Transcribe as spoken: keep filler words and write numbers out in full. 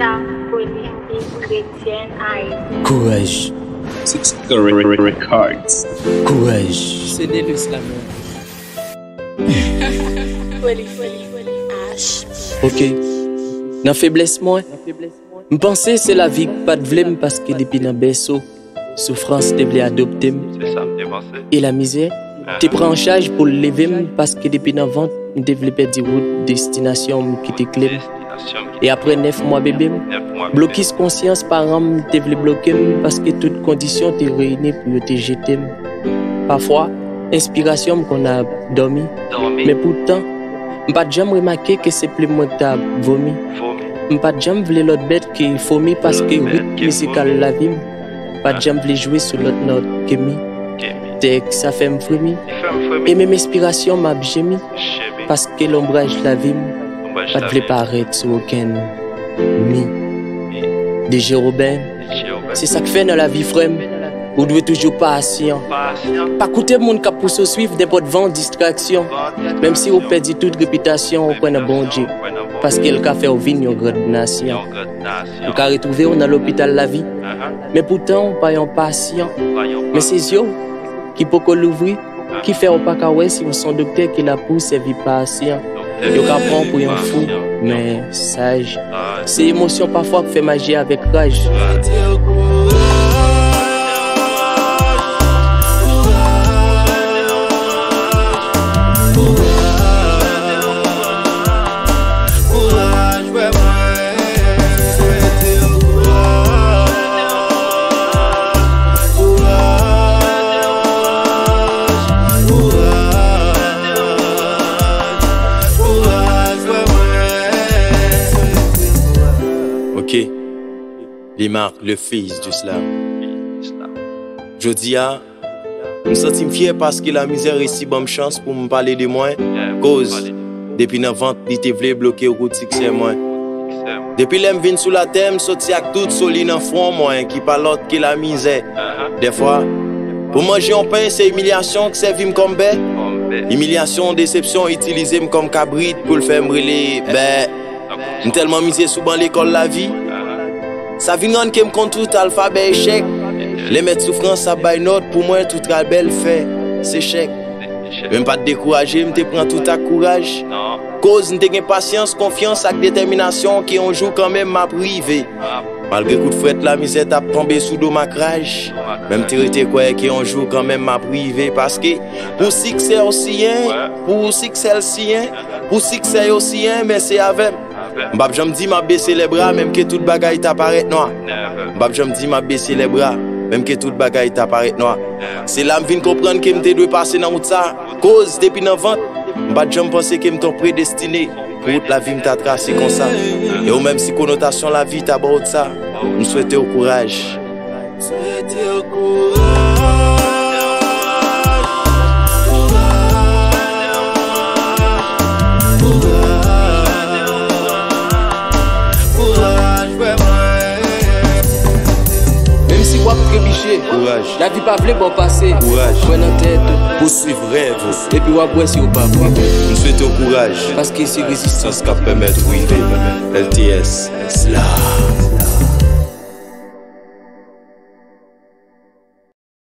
Sa politik kretyèn Ayiti. Kouraj. Six Records. Kouraj. Se Delus la menm. Politik H. Ok. Nan feblès mwen, m panse se lavi k pa t vle m paske depi nan bèso, soufrans te vle adopte m. E lamizè te pran an chaj pou l leve m paske depi nan vant, m te vle pèdi wout destinasyon m ki te kle m. E apre nèf mwa bebe m, blokis konsyans paran m te vle bloke m paske tout kondisyon te reyini pou yo te jete m. Pafwa, enspirasyon m konn ap dòmi. Men poutan, m pa t janm remake ke se plim mwen k t ap vomi. M pa t janm vle lòt bèt ke fomi paske ritm mizikal lavi m pa t janm vle jwe sou lòt nòt ke mi. Tèks sa fè m fremi. E menm enspirasyon m ap jemi. Paske lonbraj lavi m pa t vle parèt sou okenn mi. D J Robin, se sa k fè nan lavi, frè m, ou dwe toujou pasyan. Pa koute moun k ap pouse w swiv nenpòt van distraksyon. Menm si ou pèdi tout repitasyon, ou kwè nan Bondye, paske l ka fè w vin yon grann nasyon. Ou ka retwouve w nan lopital lavi, men poutan ou pa yon pasyan. Men se zye w ki poko louvri, ki fè w pa ka wè si w se yon doktè ki la pou w sèvi pasyan. Yo ka pran w pou yon fou, men saj. Se emosyon pafwa k fè maji avèk raj. Ok. Limarc, le fils du slam. Jodi a, m santi m fyè paske lamizè resi ban m chans pou m pale de mwen. Koz, depi nan vant, li te vle bloke wout siksè mwen. Depi lè m vin sou latè, m soti ak tout soli nan fwon mwen, ki pa lòt ke lamizè. Dèfwa, pou manje yon pen, se imilyasyon k sèvi m kòm bè. Imilyasyon, desepsyon, itilize m kòm kabrit pou l fè m rele bè. M tèlman mize sou ban lekòl lavi. Sa vin rann ke m konn tout alfabè echèk. Lè mèt soufrans ap bay nòt pou mwen, tout rabè l fè, se chèk. Men m pa t dekouraje, m te pran tout ak kouraj. Koz m te gen pasyans, konfyans ak detèminasyon ke yon jou kanmenm m ap rive. Malgre kout frèt lamizè t ap tonbe sou do m ak raj, men m te rete kwè ke yon jou kanmenm m ap rive. Paske pou siksè w siyen, pou siksè l siyen, pou siksè yo siyen, men se avè m. M p ap janm di m ap bese lèbra, menm ke tout bagay ta parèt nwa. M p ap janm di m ap bese lèbra, menm ke tout bagay ta parèt nwa. Se la m vin konprann ke m te dwe pase nan wout sa. Koz depi nan vant, m pa t janm panse ke m t on predestine pou wout lavi m ta trase konsa. E ou menm, si konotasyon lavi ta ba w sa, m swete w kouraj. Swete w kouraj. Kouraj. Kouraj, frè mwen. Menm si w ap trebiche, kouraj. Lavi pa vle ba w pase. Kouraj. Kwè nan tèt ou. Pouswiv rèv ou. Epi w ap wè si w pa vre. M swete w kouraj. Paske se rezistans k ap pèmèt ou rive. L T S, Slam.